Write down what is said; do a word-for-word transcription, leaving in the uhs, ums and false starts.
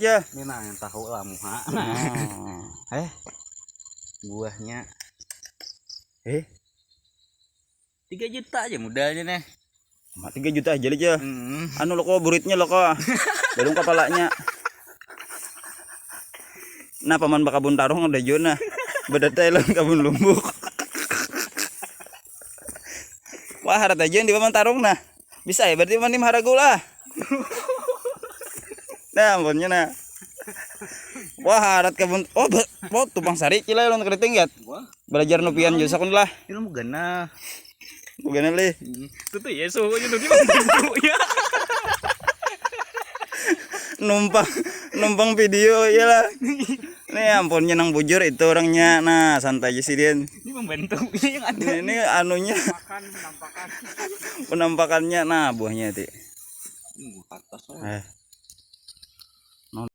Ya. Ini nah yang tahu lah muha. Oh. Eh, buahnya. Eh, tiga juta aja modalnya nih. Mak tiga juta aja aja. Hmm. Anu lo kok buritnya lo kok. Belum kepalanya. Nah, paman bakabun tarung udah jona. Badatai lawan kabun lumbuk. Wah, harat aja yang di paman tarung nah. Bisa ya berarti paman ini maharagu lah. Nah, ampunnya nah. Wah, harat kabun. Oh, be- oh, tupang sari cila lawan keriting ya. Wah, Belajar nupian jasa kun lah. Ilmu ganal. Bukan lih. Itu tuh ya suhunya tuh dia bentuknya. Numpang numpang video ya lah. Nih ampunnya nang bujur itu orangnya. Nah, santai aja sih Din. Ini membentuknya yang ada. Ini, ini anunya Makan penampakan. Penampakannya nah buahnya ti. Hmm, atas lah. Eh,